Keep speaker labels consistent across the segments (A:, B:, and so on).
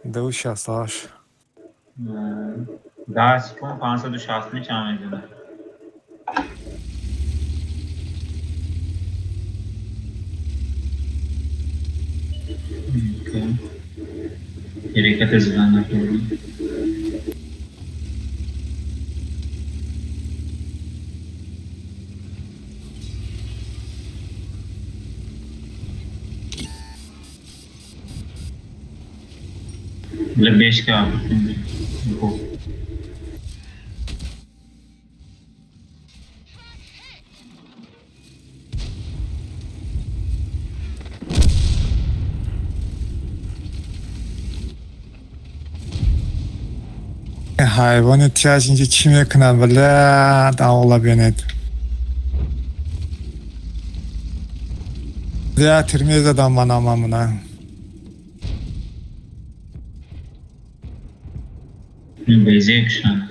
A: 2,68.
B: 10 секунд 560 мечам мезанад. Окей. Ҳаракате задан накардем. Бля, бешка.
A: Ҳайвони тяж инҷа чӣ мекунад, бля, давола бинед. Я тир мезадам манам амуна.
B: Безе кушанд.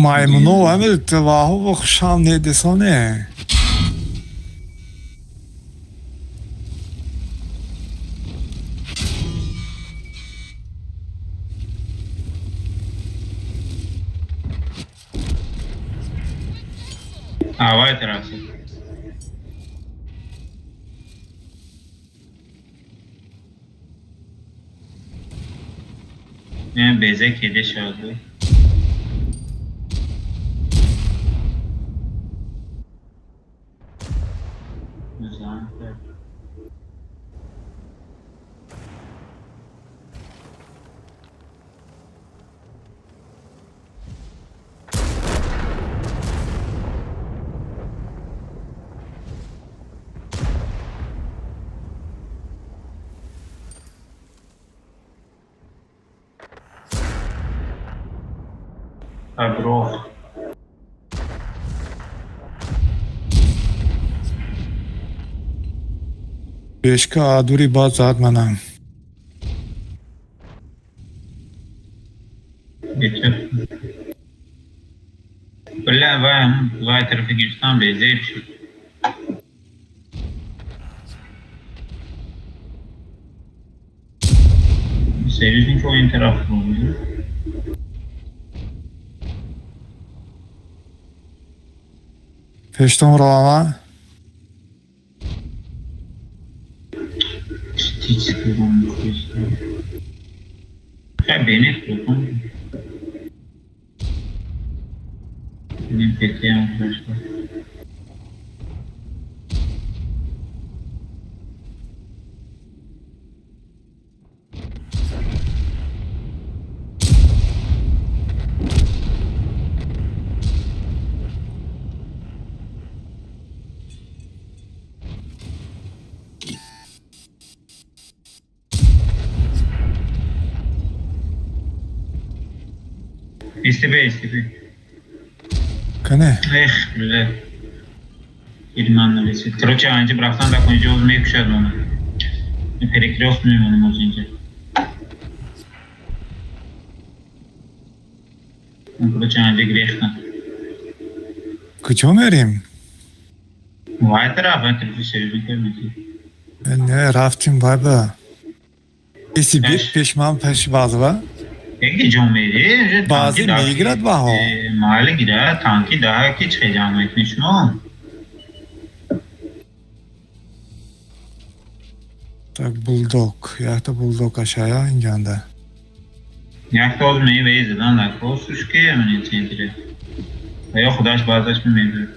A: Маймуно ҳамил ваҳу хушам недисоне.
B: Авай тарафи. Безе кеде шуд. Аброх.
A: Бешка адури баъд зад манам.
B: Бля, вай, вай тарафи гирифтан безеб шуд. Серьезно, ин тараф буд.
A: Пештон ровама.
B: Хай бенет букун. Бинем петиам кушта. СТБ, СТБ.
A: Кане?
B: Эх, бля. Ирман нарисует. Короче, анҷа рафтан дар инҷо оз мекушад мана. Перекрёст мемонем оз инҷа. Короче, анҷа гирехтам.
A: Куҷо мерим?
B: Вай тараф, вай тарафи серьезно кардем.
A: Не, рафтим байба. Еси пеш ман пеш базва?
B: Яке ҷо мерӣ?
A: Баъзе мегирад баҳо.
B: Майли гирад, танки да ки чӣ ҷамъ мекунӣ шумо?
A: Так, булдог. Якта булдог ашая инҷанда.
B: Якта оз меваи задан дар косушки мани центре. Ва ё худаш баъзаш мемебирад.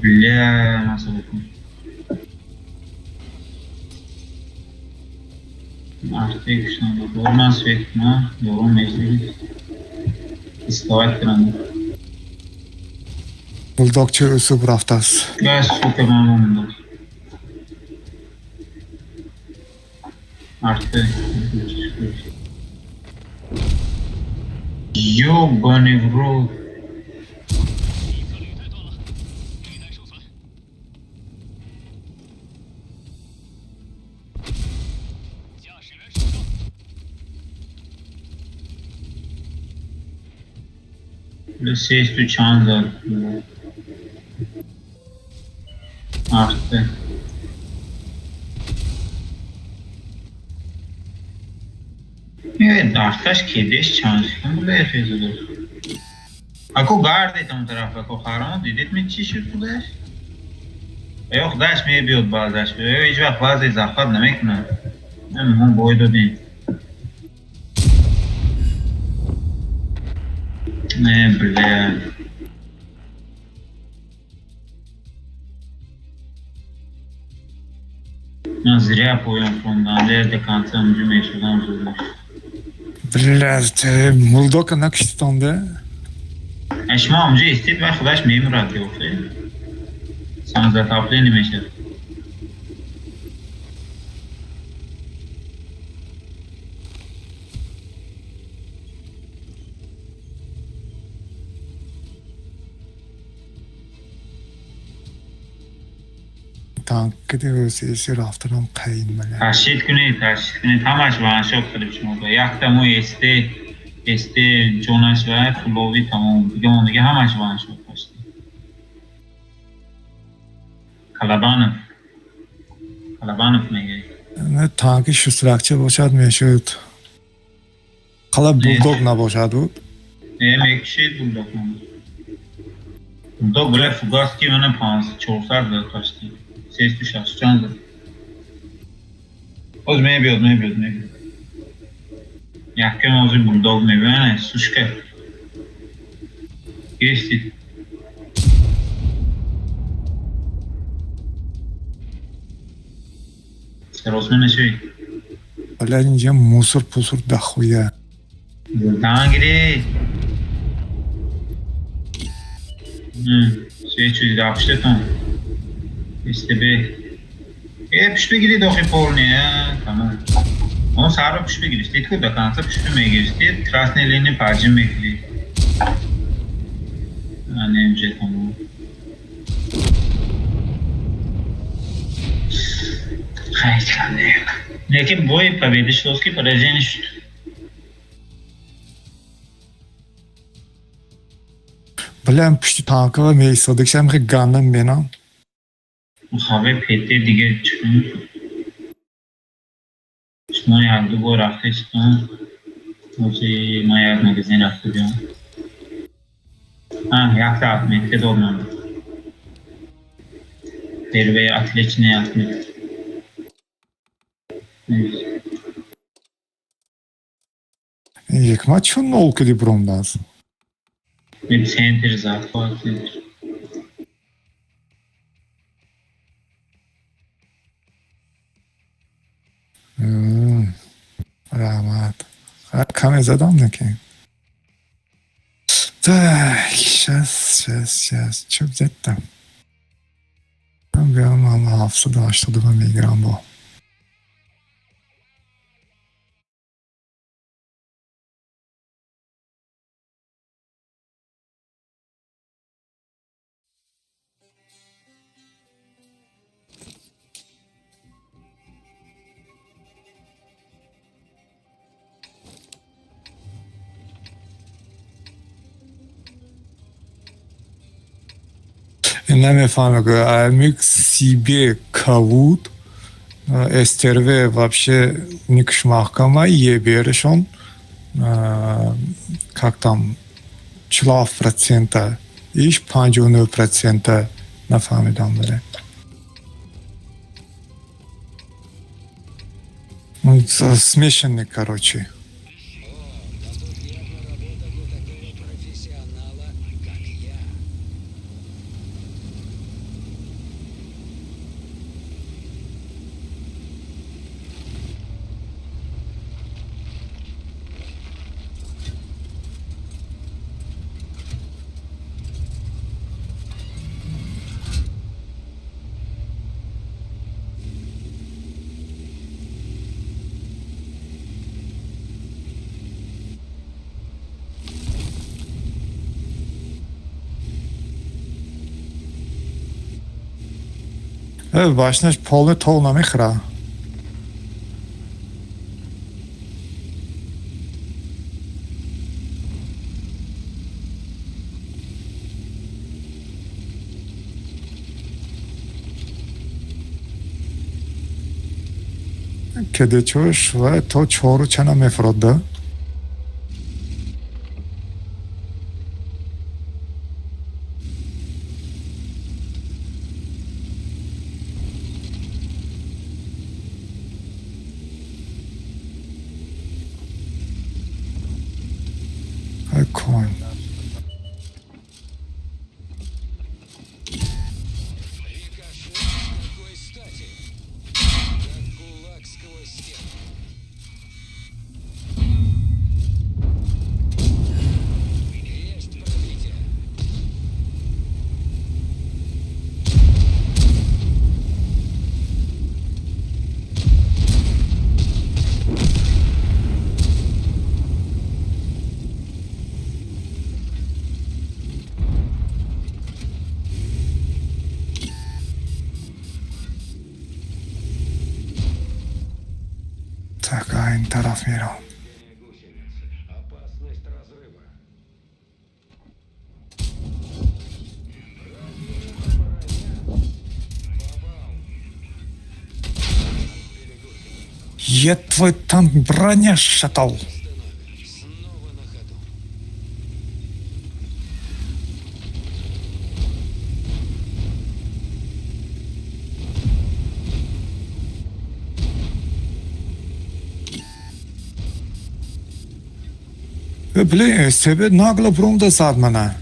B: Бля, масала кун. Артек шунава. Ман свет ма, дорум мезди. Истовать кунам.
A: Булдог чӣ усуб рафтааст?
B: Бля, сука, ман монда. Артек. Ёбаный в рот. Сесту чанд зад. Арты. Арташ кедеш чанд шуд? Бля, хезудо. Ако гардед он тараф, ако харон, дидед ми чӣ шуд худаш? Ё худаш мебиёд баъзаш, ё ҳеҷ вақт баъзе захват намекунад. Мо бой додем. Не, бля. Ман зря поён хондам, до конца унҷо мешудам зудаш.
A: Блядь, булдока накиштонда.
B: Шумо онҷо истед ва худаш мемурад охе. Самозатопление мешавад.
A: Танк киди рафтанам қайин бля.
B: Ташид кунед, ташид кунед, ҳамаш ваншот кардем шумо. Якта мо СТ ҷонаш ва фулови тамом. Дига он дига ҳамаш ваншот почти. Калабанов. Калабанов мегӯяд.
A: Не, танки шустракча бошад мешуд. Қала булдог набошад буд.
B: Не, мекушед булдог. Булдог бля фугас ки мана 500 400 зад почти. 360 чанд зад. Оз мебиёд, мебиёд, мебиёд. Якем ози булдог мебиёд, сушка. Гирифтид. Саросме нашавед.
A: Бля, инҷа мусор пусур дохуя.
B: Дан гиред. Се чиз дафштетон. СТБ. Пушт бигиред охи полный, тамом. Он сарро пушт бигирифтед ку до конца пушт мегирифтед, красный линия поджим мекунед. Не, уже тамом. Хайр, лекин бой победы шуд ки поражение шуд.
A: Бля, пушти танкова меистодагшам хе гандам менам.
B: Хаве ПТ дига чун шумо якду бор рафтестон, ози ман як магазин рафта биём. Якта отметка дод ман. Первая отличная отметка.
A: Якма чун нол киди бромдаз.
B: Центр захват, центр.
A: Раҳмат. Каме задам неки. Так, сейчас, сейчас, сейчас. Чё взять-то? Биём ама 782 мегирам бо. Намефаҳмам, АМХ СБ кавуд СТРВ вообще никш маҳкама ЕБРшон как там 47 процента иш 59 процента нафаҳмидам бале. Смешанный, короче.
C: О, да тут явно работа для такого профессионала, как я.
A: Башнаш полный тол намехӯра. Кедечош ва то чору чана мефурод да. Кон. Так, ин тараф меравам. Я твой танк броня шатал. Блин, себе нагло брумда зад мана.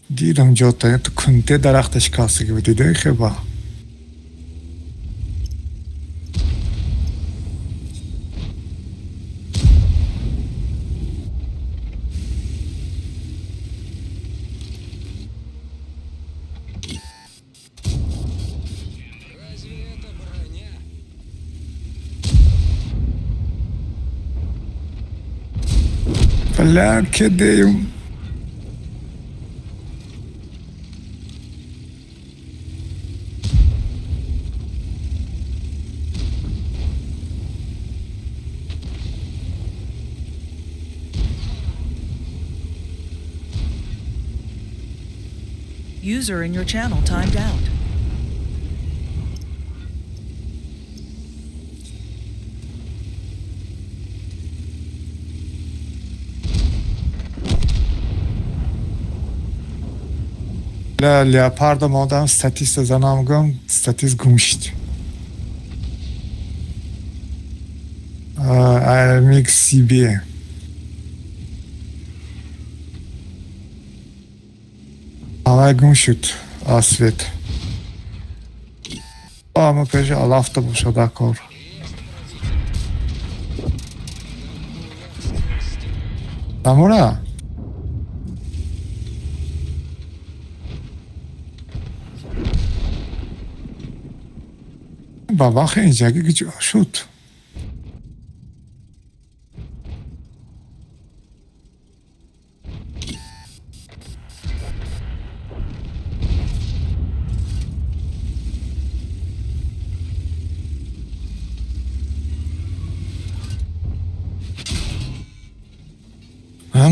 A: Дидам ҷота ту кунте дарахта шикастагӣ буд, дидаи хеба.
C: Разве это броня?
A: Бля, кедеюм.
D: User in your channel timed out.
A: Бля, леопарда модам статиста занам гум, статист гум шид. AMX CB. Авай гум шуд асвет. Ама пеши алафта бошада кор. Тамура? Бабахи инҷаги куҷо шуд?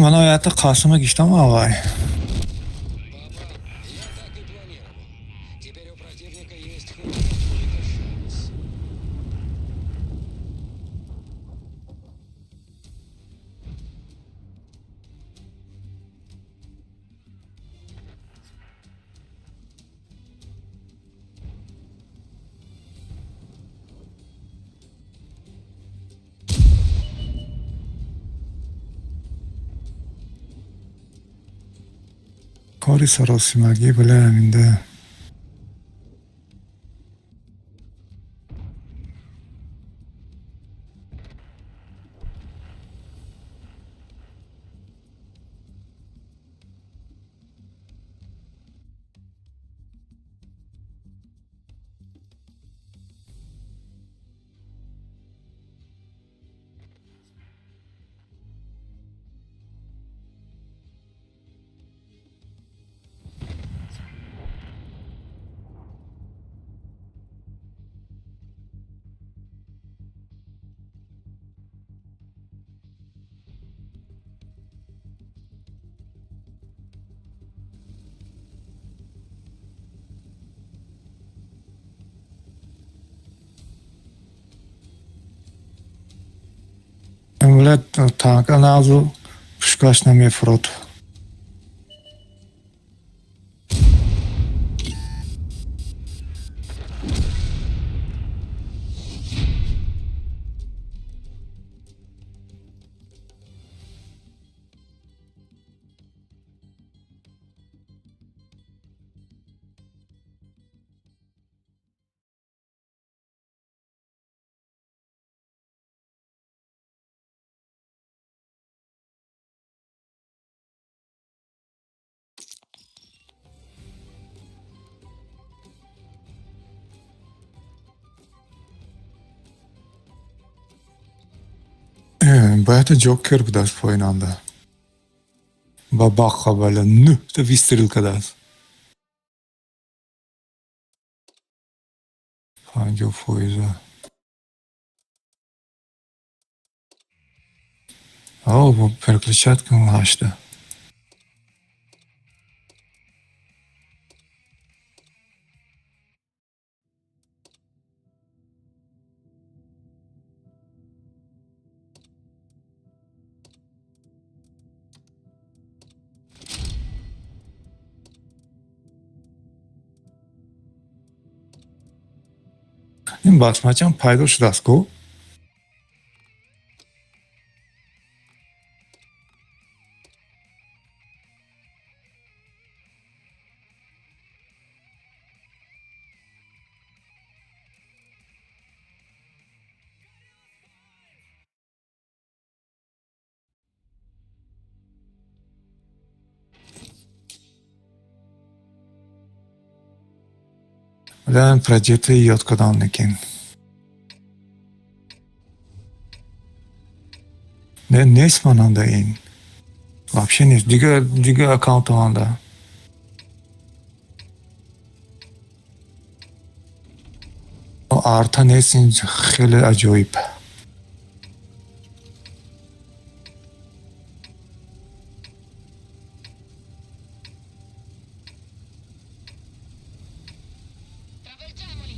A: Ман оята Қасима гиштам авай.
C: Попал. Я так и планировал. Теперь у противника есть хоть какой-то шанс.
A: Кори саросимагӣ бля аминда. Блядь, танка назу пушкаш намефурод. Бояд Ҷокер будааст поинанда. Ба баха баля нӯҳта выстрел кардааст. 50%. О, бо переключать кун ҳашта. Ин басмачам пайдо шудааст ку? Вале проҷекти ёд кардам лекин. Не, нест монанда ин. Вообще нест. Дига аккаунтаманда. Арта нест, ин хеле аҷоиб.
E: Travolgiamoli!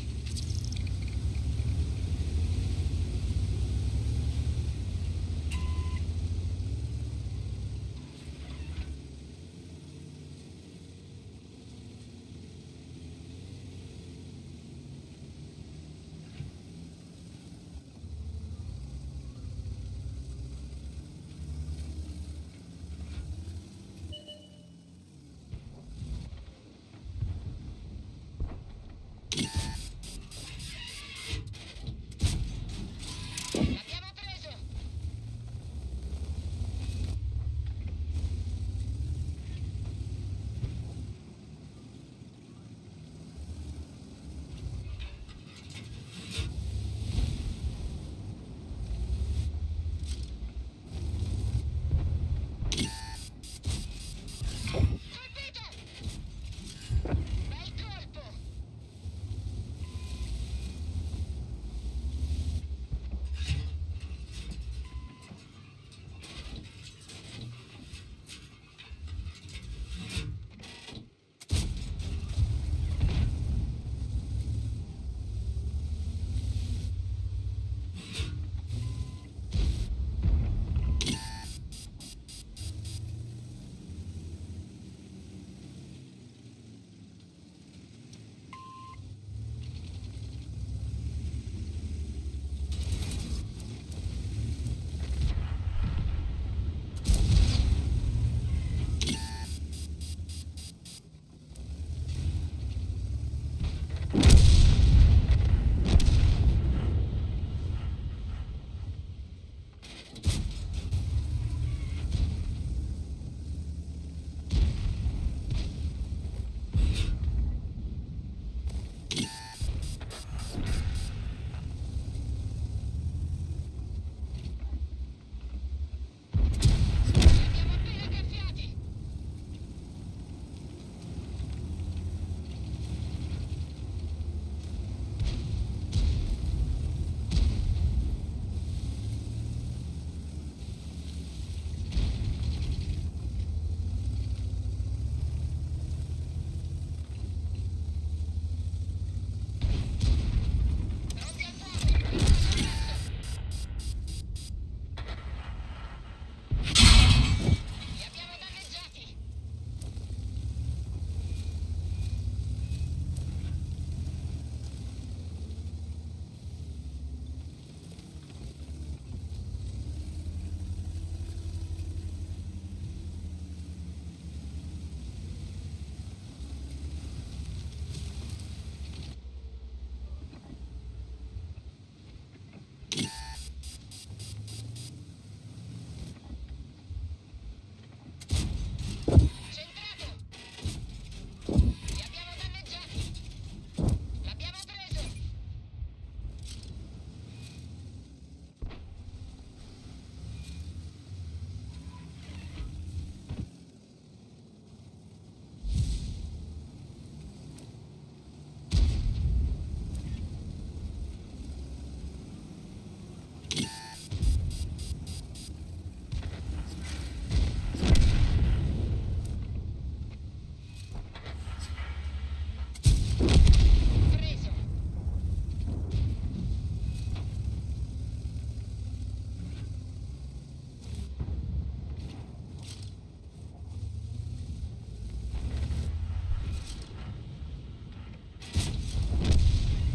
E: Preso.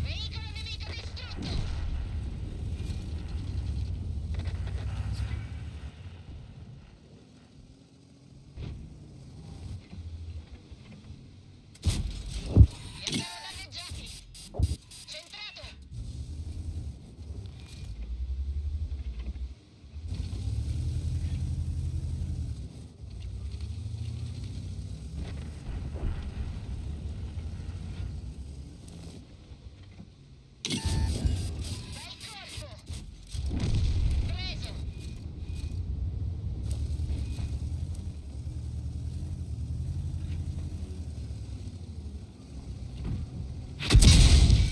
E: Veicolo nemico distrutto. Li abbiamo danneggiati. Centrato. Bel colpo. Preso.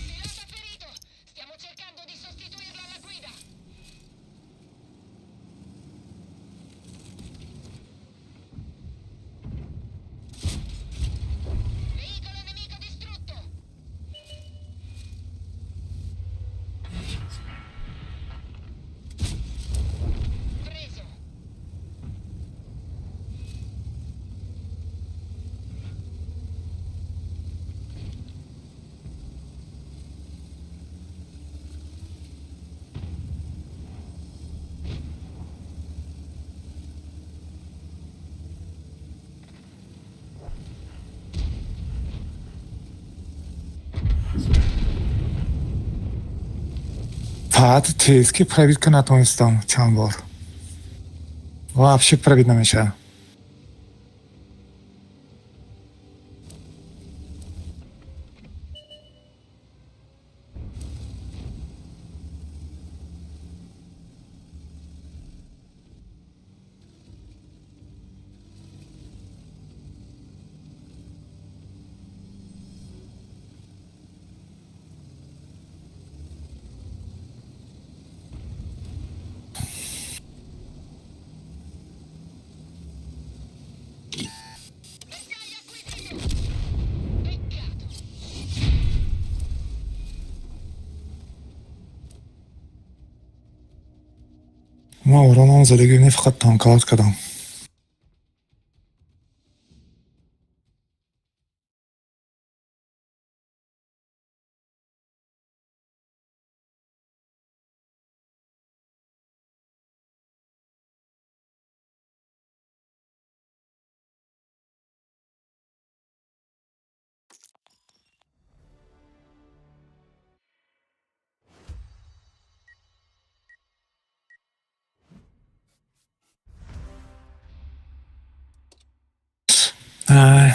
E: Pilota ferito. Stiamo cercando di sostituirlo alla guida. Veicolo nemico distrutto. Preso.
A: Фаҳат тез ки пробить ка натонистам чанд бор. Вообще пробить намешавад.
E: Bersaglio acquisito. Peccato.
A: Ма уронам задагӣ не, фақат танковать кардам. Ай.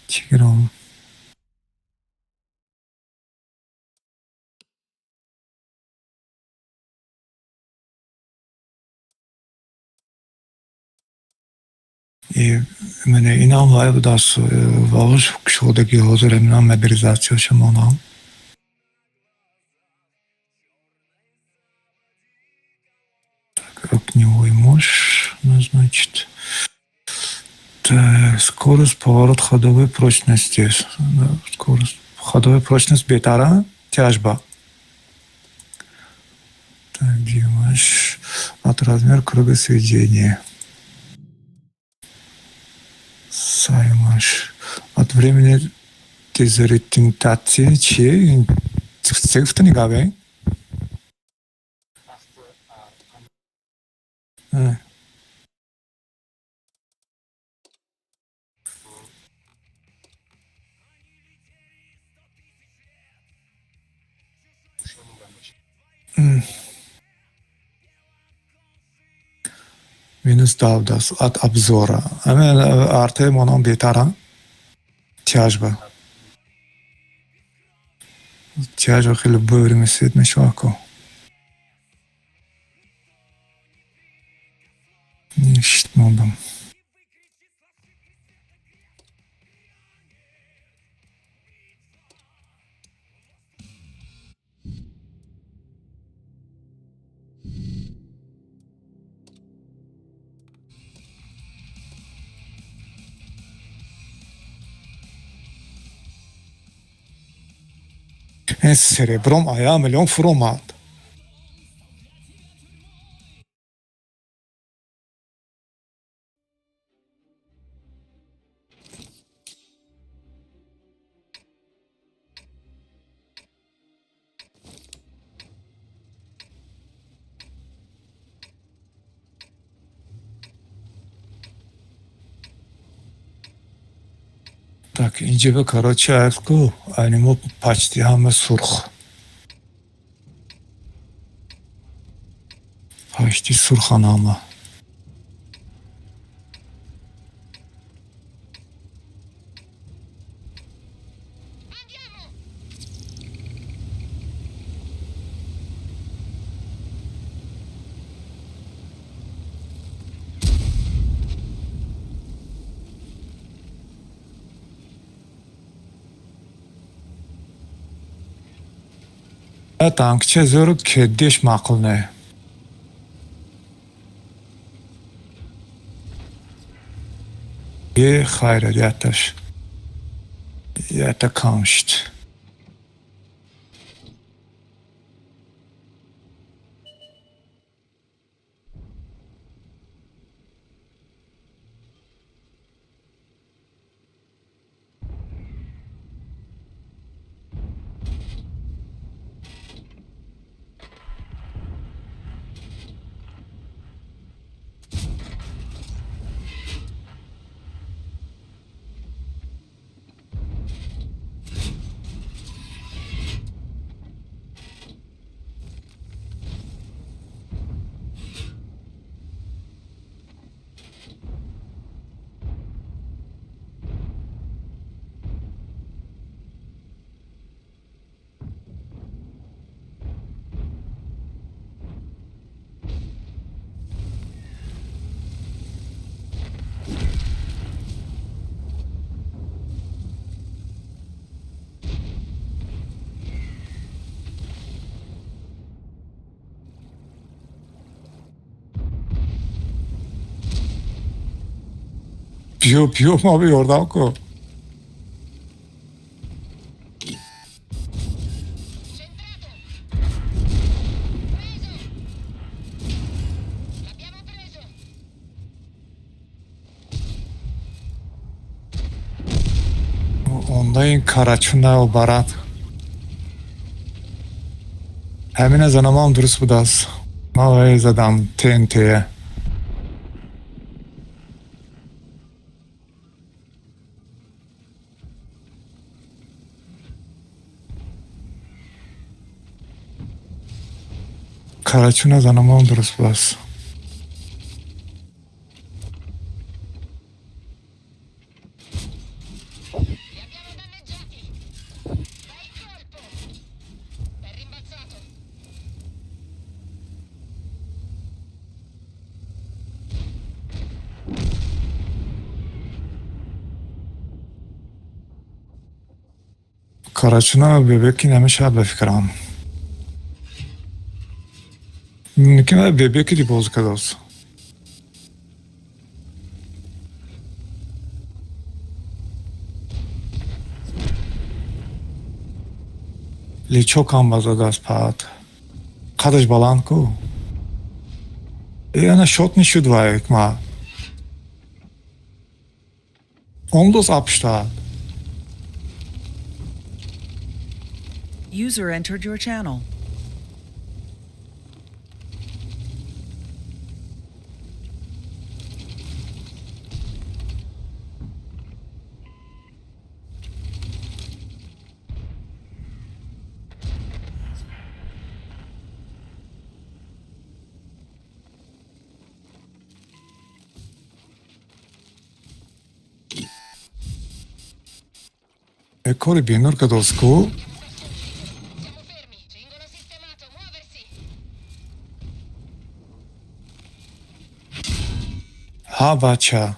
A: Чӣ гиром? И мене инам вай будааст, ваош кушодагӣ ҳозир инам мобилизатсияша монам. Так, огневой мощь, ну, значит. Так, скорость, поворот ходовой прочности. Скорость ходовой прочность бетара, тяжба. Так, Димаш, от размер круга сведения. Саймаш. От времени дезориентации чи цифта нигаве? Минус давдас от обзора. Ами арте монам бетара. Тяжба. Тяжба хеле бӯри свет мешава ко. Ништ мондам. Ин серебром ая миллион фуромад. Так, инҷа короче ку анимо почти ҳама сурх. Почти сурхан ҳама.
E: Andiamo!
A: Танкча зӯру кеддиш маъқул не. Е хайра яташ. Ята камшт. Биё, биё, ма бе ёрдам ку.
E: Centrato! Preso! L'abbiamo preso!
A: Ондаин карачунао барад. Ҳамина занамам дуруст будааст. Ман вай задам ТНТ. Карачуна занамам дуруст будааст.
E: Li abbiamo danneggiati! Bel colpo! È rimbalzato!
A: Карачуна бебеки намешавад ба фикрам. Мумкин бебеки ди боз кардааст. Личокам базадааст паат. Қадаш баланд ку. Э, ана шот нишуд вай ма. Ондоз апштад.
D: User entered your channel.
A: Э, кори бенур кардааст ку.
E: Siamo fermi! Cingolo sistemato, muoversi!
A: Ҳа бача.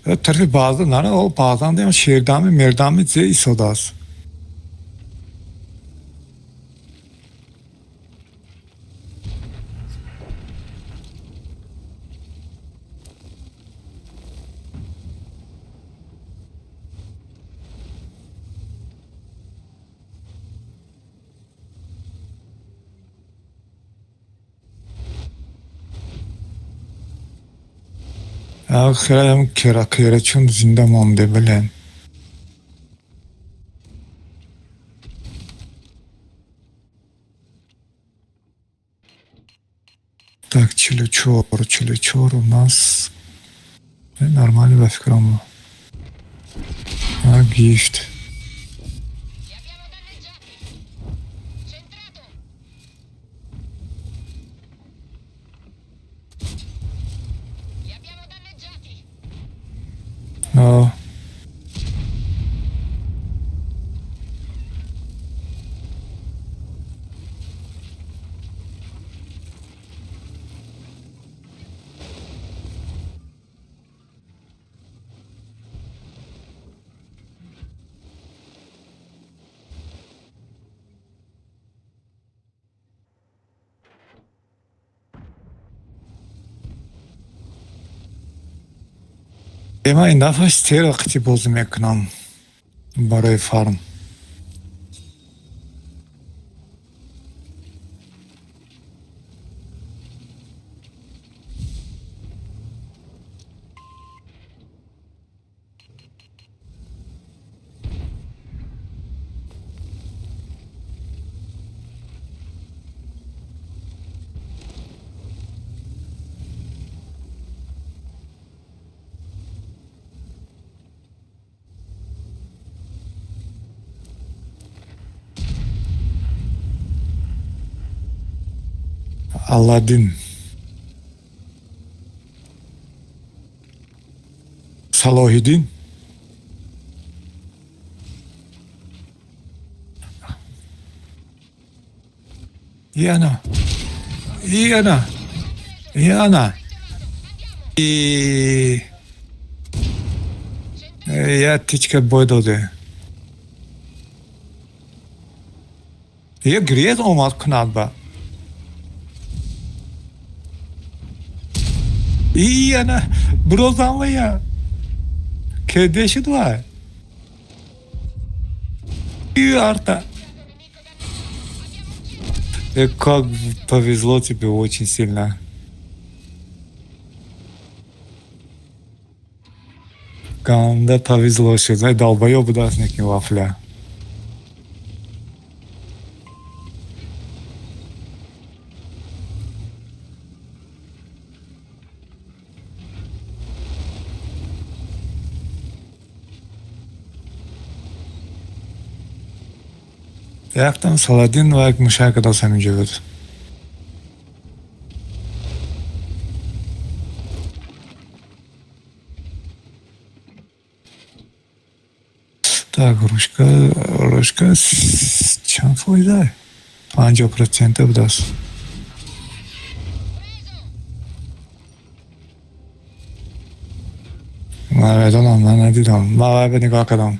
A: Э, тарафи баъза нара, о баъзан дем шердами мердами зе истодааст. Хелам кера кера чун зинда монде, блин. Так, 44, 44 у нас нормально ба фикрам. А, гифт.
E: Li abbiamo danneggiati. Centrato. Li abbiamo danneggiati.
A: А. Ман ин дафъа стеро қити бозӣ мекунам барои фарм. Алладин. Салоҳиддин. Яна. Яна. Яна. И я тичка бой доде. Я грез омад кунад ба. Ияна, брозамая. Кеде шуд вай? И арта. Как повезло тебе очень сильно. Ганда повезло шуд. Ай, долбоёб будааст некин вафля. Яктан Саладин ва як мушак кадас ҳаминҷо буд. Так, ручка, ручка чанд фоиза? 50% будааст. Ман медонам, ман надидам. Ман вай ба нигоҳ кардам.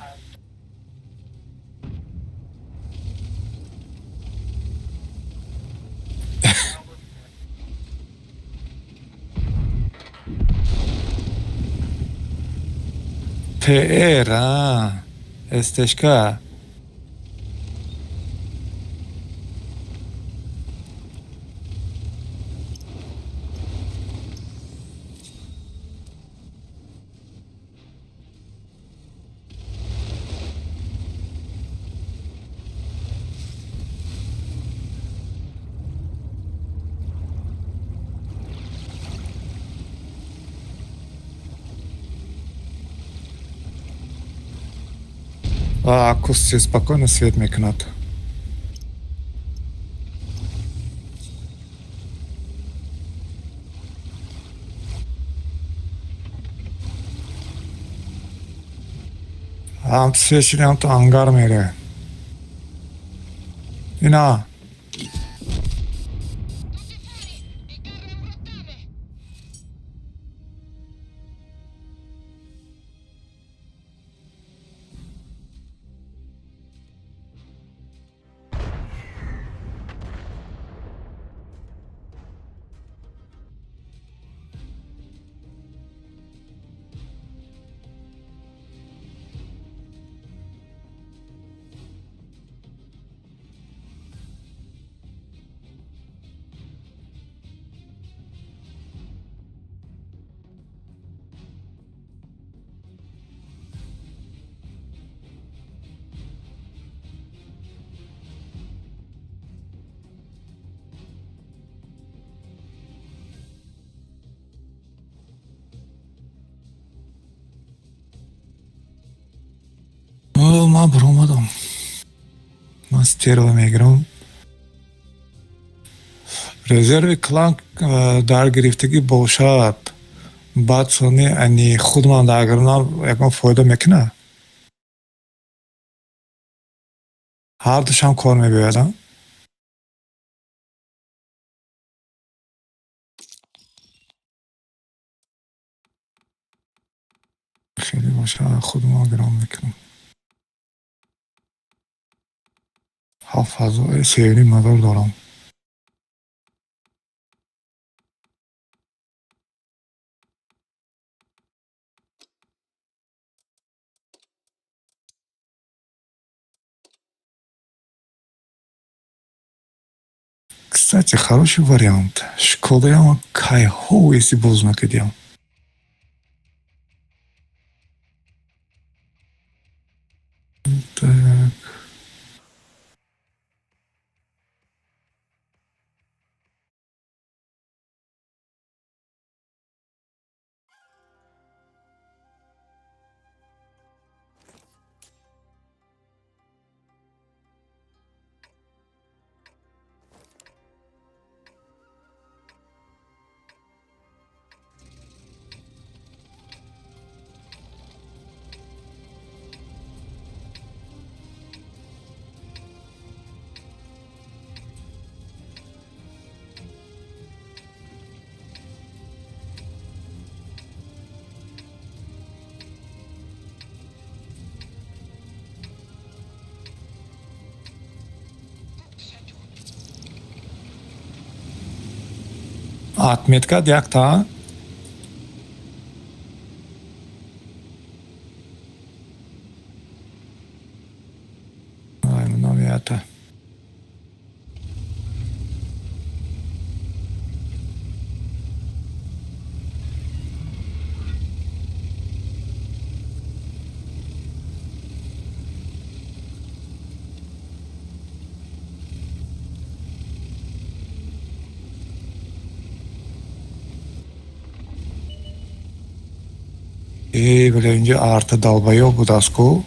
A: ПР, а, СТшка. А, кусти спокойно свет мекунад. Ам свет ам то ангар мере. Ина.
E: Tutti fuori! Il carro è un rottame!
A: Ман баромадам. Ман стерва мегирам. Резерви клан дар гирифтагӣ бошад, баъд сони ани худман дар гирнам, ягон фоида мекунад? Ҳардушам кор мебиёяд, а? Хеле боша, худман гирам мекунам. 7000, 3,5 ҳазор дорам. Кстати, хороший вариант. Шкодаям кайҳо эси боз накардиям. Так. Отметка якта. Ай, номията. Э, бля, инҷа арта долбоёб будааст ку.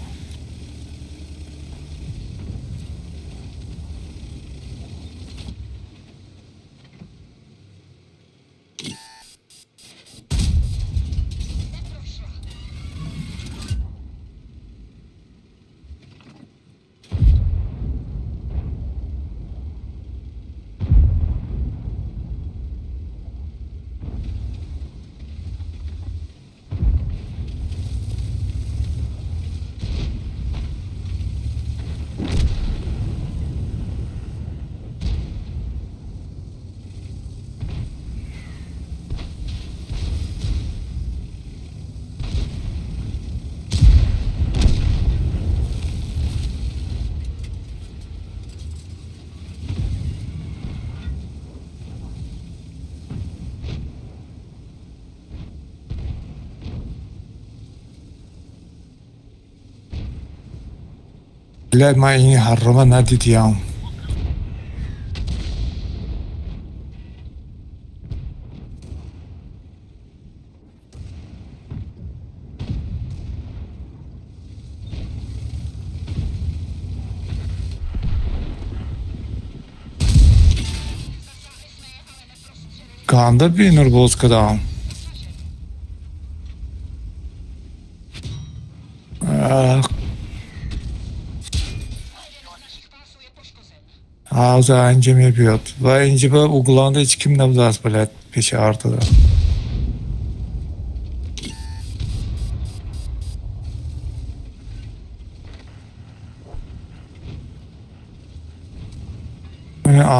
A: Блядь, ман ини ҳаррома надидиям. Ганда бинур боз кардам. Ах. Ҳаза инҷа мебиёд ва инҷа ба угланда ҳеҷ ким набудааст, блядь, пеши артада.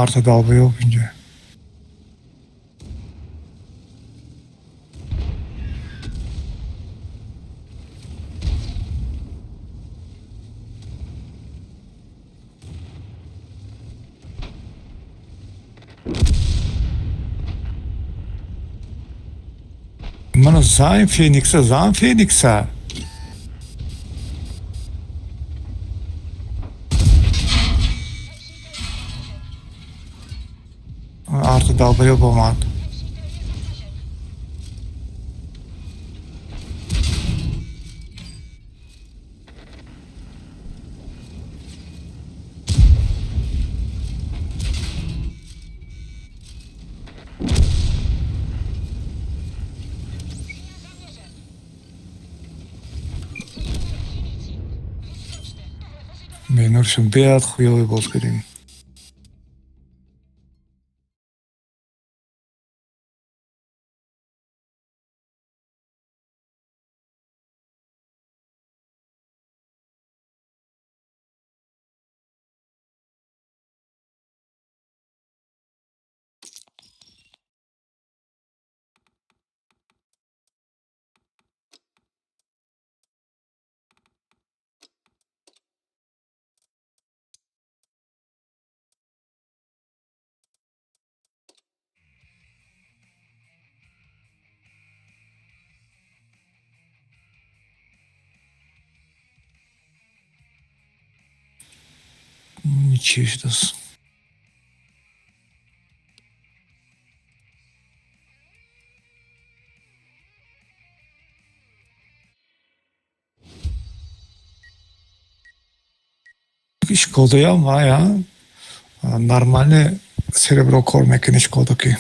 A: Арта долбоёб инҷа. Мана зайн Феникса, зан Феникса. Арта долбоёб омад. Бенуршон беяд хуёве боз кардем. Чӣ шудааст? Шкодаям вая нормально серебро кор мекунӣ, шкода ки.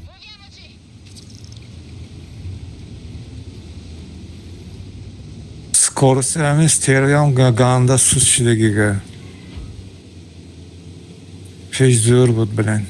E: Muoviamoci!
A: Скорости ҳамин стервиам ганда суст шудагига. Пеш зӯр буд, блин.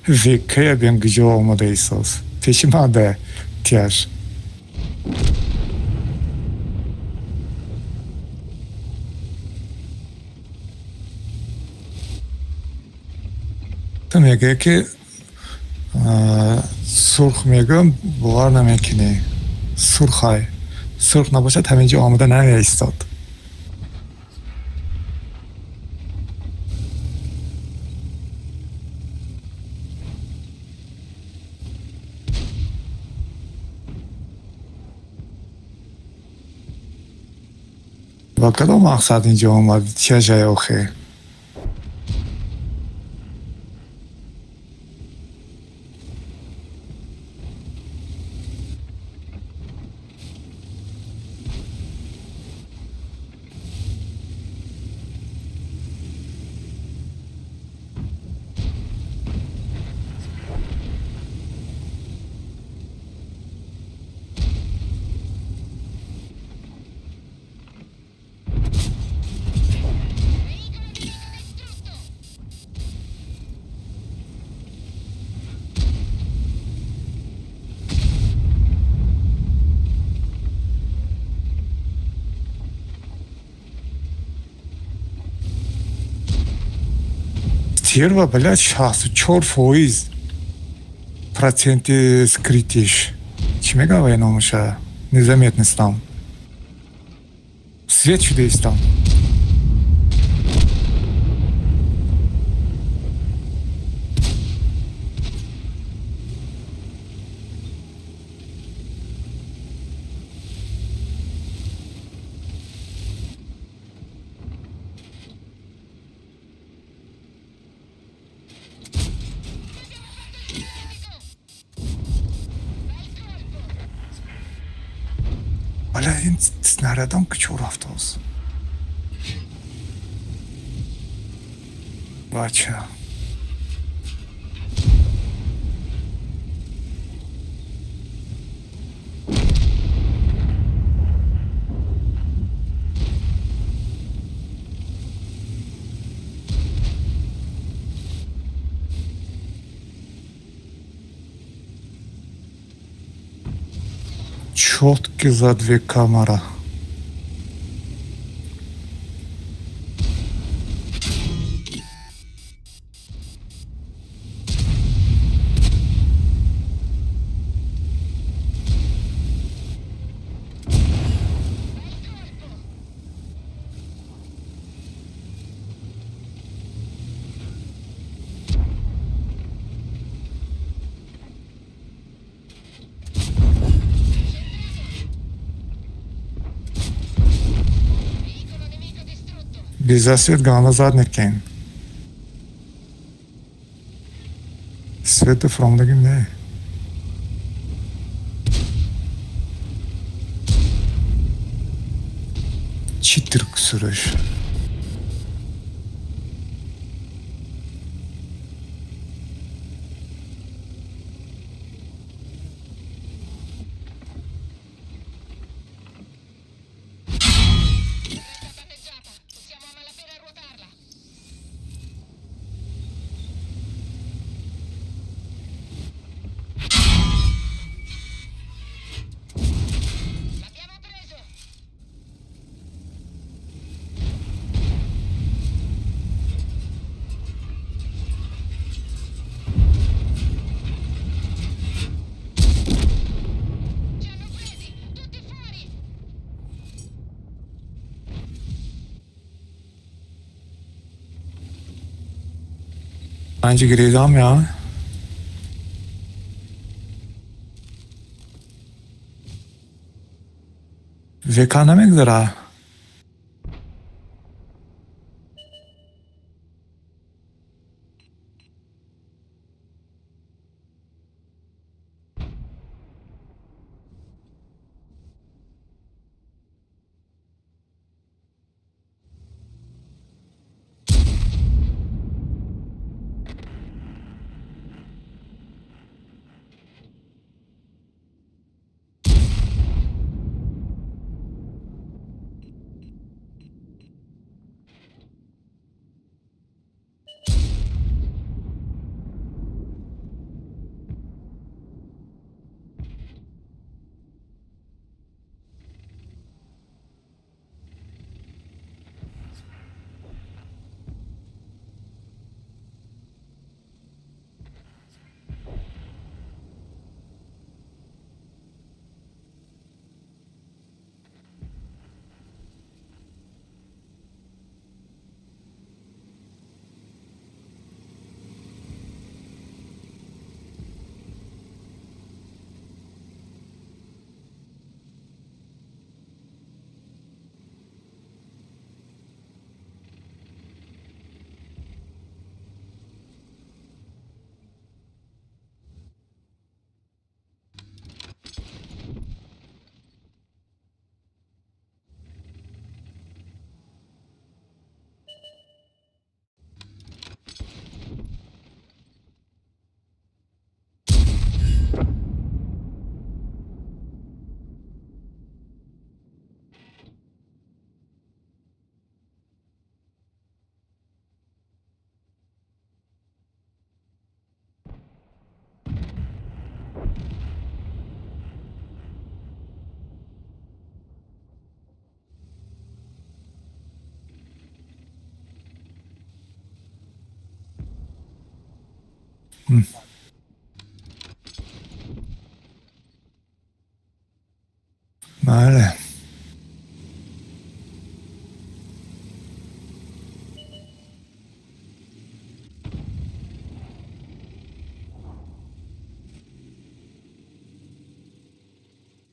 A: Векая бем гиҷо омада исос. Пеши ман да тияш. Ту мегӯӣ ки сурх мегӯям, бовар намекунӣ. Сурхай. Сурх набошад, ҳаминҷо омада намеистод. Ба кадом мақсад инҷо омад? Чажай охе?
E: Veicolo nemico distrutto!
A: Стерва, блядь, 64% проценти скрытиш. Чӣ мегӯям вай номаша? Незаметность там. Свет шудаистам.
E: Abbiamo fatto il sintetico! Bel colpo!
A: Бля, ин снарядам ки чо рафтааст? Бача. Чётки за две камера.
E: Veicolo nemico distrutto.
A: Беза свет ганда зад некен. Света фромдаги не. Чӣ тирк сураш?
E: Torretta danneggiata. Possiamo a malapena ruotarla. L'abbiamo preso. Ci hanno presi! Tutti fuori!
A: Панҷ гиридам я. ВК намегзара. Бале.